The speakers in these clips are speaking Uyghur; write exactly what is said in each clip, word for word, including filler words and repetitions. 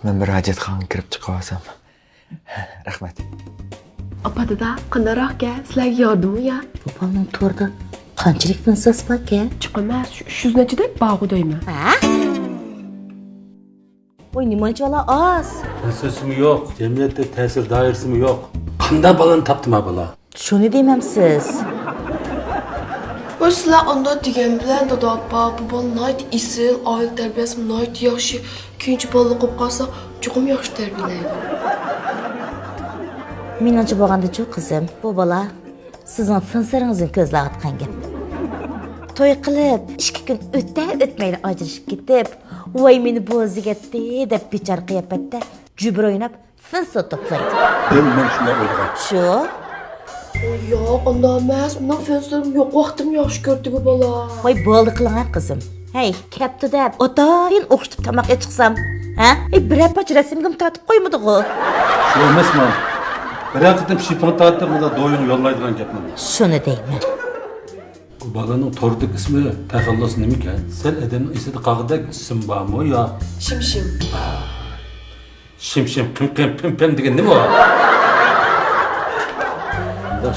مەن بىر ھاجەتخانىغا كىرىپ چىقىۋالسام. رەھمەت. ئاپا، دادا، قانداقراق گەپ؟ سىلەرگە ياردىمۇ يا؟ بۇ بالىنىڭ توردا قانچىلىك فىنساس باركەن؟ چوقۇم ئەمەس، شۇ، شۇ نەچچىدەك بارغۇ دەيمەن. ھە؟ ۋاي، نېمانچە بالا ئاز؟ تەسىرىمۇ يوق، جەمئىيەتتە تەسىر دائىرىسىمۇ يوق. قانداق بالىنى تاپتىما بالا؟ شۇنى دېمەمسىز؟ ۋاي، سىلەر ئانداق دېگەن بىلەن، دادا، ئاپا، بۇ بالا ناھايىتى ئېسىل، ئائىلە تەربىيەسىمۇ ناھايىتى ياخشى، كېيىنچە بالىلىق بولۇپ قالسا، چوقۇم ياخشى تەربىيەلەيدۇ. مېنىڭچە بولغاندىچۇ، قىزىم، بۇ بالا سىزنىڭ فىنسىرىڭىزنى كۆزلەۋاتقان گەپ. توي قىلىپ، ئىككى كۈن ئۆتە ئۆتمەيلا ئاجرىشىپ كېتىپ، ۋاي مېنى بوزىگەتتى دەپ بىچارە قىياپەتتە جۈبرە ئويناپ، فىنسىر توپلايدۇ. دەل مەن شۇنداق ئويلىغان. شۇ؟ ياق، ئۇنداق ئەمەس. مېنىڭ فىنسىرىم يوق ۋاقتىم ياخشى كۆردى بۇ بالا. ۋاي، بولدى قىلىڭە قىزىم. ھەي، كەپتۇ دەپ ئاتايىن ئوخشىتىپ تاماق ئېچىقسام، ھە؟ ئەي، بىرەر پارچە رەسىمگىمۇ تارتىپ قويمىدىغۇ. شۇ ئەمەسمۇ؟ بىرەر قېتىم شىپىڭ تارتىپ مۇنداق دويۇڭ يوللايدىغان گەپمۇ؟ شۇنى دەيمەن. بۇ بالىنىڭ توردىكى ئىسمى تەخەللۇسى نېمىكەن؟ سەل ئادەمنىڭ ئېسىدە قالغۇدەك ئىسىم بارمۇ يا؟ شىمشىم. شىمشىم، قىمقىم، پىمپىم دېگەن نېمە ئۇ؟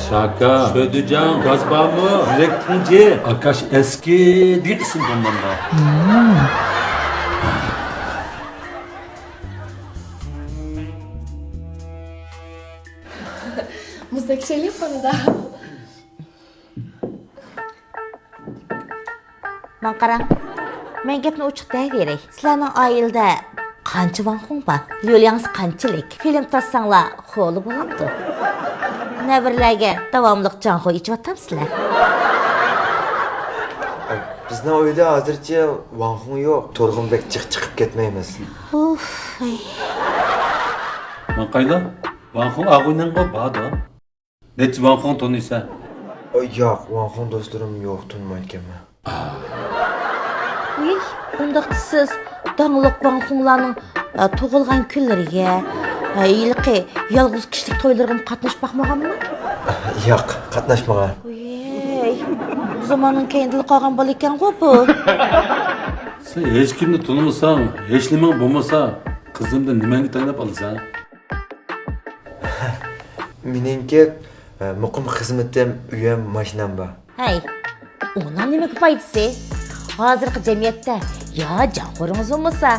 شاكا، شۆدىجاڭ، گاز بارمۇ؟ يۈرەك تىنجى، ئاكاش ئەسكى دېگەن ئىسىم بولمامدا. مۇزدەك شەيلىپ قالىدا. ماڭا قاراڭ. مەن گەپنى ئوچۇق دەۋېرەي. سىلەرنىڭ ئائىلىدە قانچە ۋاڭخۇڭ بار؟ ليۇلياڭىز قانچىلىك؟ فىلىم تارتساڭلار خولى بولامدۇ؟ نەۋرىلەرگە داۋاملىق جاڭخۇ ئېچىۋاتامسىلەر؟ بىزنىڭ ئۆيدە ھازىرچە ۋاڭخۇڭ يوق. تورغىمۇ بەك جىق چىقىپ كەتمەيمىز. ئۇف، ئەي. ماڭقايلا، ۋاڭخۇڭ ئاغۇينىڭغۇ باردۇ. نەچچە ۋاڭخۇڭ تونۇيسەن؟ ئاي، ياق، ۋاڭخۇڭ دوستلىرىم يوق، تونۇمايدىكەنمەن. ۋىي، ئۇنداقتا سىز داڭلىق ۋاڭخۇڭلارنىڭ، ئە، تۇغۇلغان كۈنلىرىگە، ئە، ھېلىقى يالغۇز كىشىلىك تويلىرىغىمۇ قاتنىشىپ باقمىغانمۇ؟ ياق، قاتناشمىغان. ۋىي، ئۇ زاماننىڭ كەينىدىلا قالغان بالا ئىكەنغۇ بۇ. سەن ھېچكىمنى تونۇمىساڭ، ھېچنېمەڭ بولمىسا، قىزىمدىن نېمەڭگە تايىنىپ ئالىسەن؟ مېنىڭكى، ئە، مۇقىم خىزمىتىم، ئۆيۈم، ماشىنام بار. ھەي، ئۇنىڭ نېمىگە پايدىسى؟ ھازىرقى جەمئىيەتتە يا جاڭخورىڭىز بولمىسا،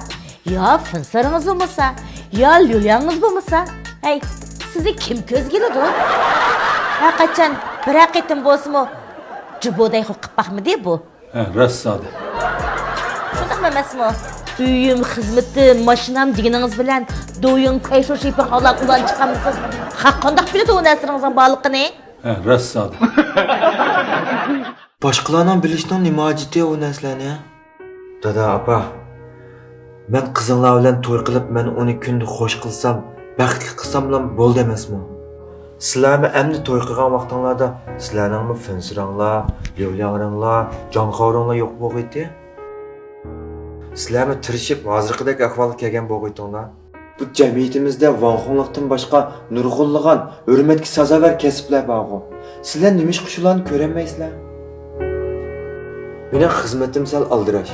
يا فىنسىرىڭىز بولمىسا، يا ليۇلياڭىڭىز بولمىسا، ھەي، سىزنى كىم كۆزگە ئىلىدۇ؟ ھەر قاچان بىرەر قېتىم بولسىمۇ جۇبۇدەي قىلىپ باقمىدى بۇ. ھە، راست زادى. شۇنداقمۇ ئەمەسمۇ؟ ئۆيۈم، خىزمىتىم، ماشىنام دېگىنىڭىز بىلەن دويۇڭ، كەيشۇ شىپىڭ ئالا ئۇلان چىقارمىسىڭىز، خەق قانداق بىلىدۇ ئۇ نەرسىلىرىڭىزنىڭ بارلىقىنى؟ ھە، راست زادى. باشقىلارنىڭ بىلىشىنىڭ نېمە ھاجىتى ئۇ نەرسىلەرنى؟ دادا، ئاپا، مەن قىزىڭلار بىلەن توي قىلىپ، مەن ئۇنى كۈندە خوش قىلسام، بەختلىك قىلساملا بولدى ئەمەسمۇ؟ سىلەرمۇ ئەمدى توي قىلغان ۋاقتىڭلاردا سىلەرنىڭمۇ فىنسىرىڭلار، ليۇلياڭرىڭلار، جاڭخاۋرىڭلار يوق بولغىيتى. سىلەرمۇ تىرىشىپ ھازىرقىدەك ئەھۋالغا كەلگەن بولغىيتىڭلار. بۇ جەمئىيىتىمىزدە ۋاڭخۇڭلۇقتىن باشقا نۇرغۇنلىغان ھۆرمەتكە سازاۋەر كەسىپلەر بارغۇ. سىلەر نېمىشقا شۇلارنى كۆرەلمەيسىلەر؟ مېنىڭ خىزمىتىم سەل ئالدىراش.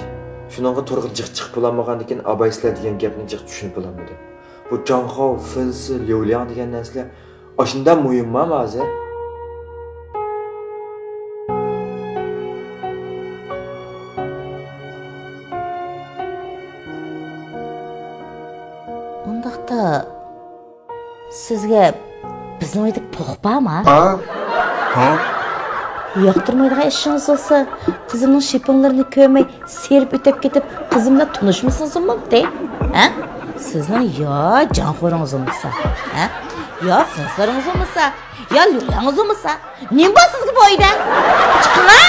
شۇنىڭغا تورغا جىق چىقىپ بولالمىغاندىكىن ئاباي سىلەر دېگەن گەپنى جىق چۈشىنىپ بولالمىدىم. بۇ جاڭخاۋ، فىنسى، ليۇلياڭ دېگەن نەرسىلەر ئاشۇنداق مۇھىممۇ ھازىر؟ ئۇنداقتا سىزگە بىزنىڭ ئۆيدىكى پوق بارما؟ ھا؟ ھا؟ ياقتۇرمايدىغان ئىشىڭىز بولسا، قىزىمنىڭ شىپىڭلىرىنى كۆرمەي سېرىپ ئۆتۈپ كېتىپ، قىزىم بىلەن تونۇشمىسىڭىز بولمامتى؟ ھە؟ سىزنىڭ يا جاڭخورىڭىز بولمىسا، ھە؟ يا فىنسىرىڭىز بولمىسا، يا ليۇلياڭىز بولمىسا، نېمە بار سىزگە بۇ ئۆيدە؟ چىقىڭا!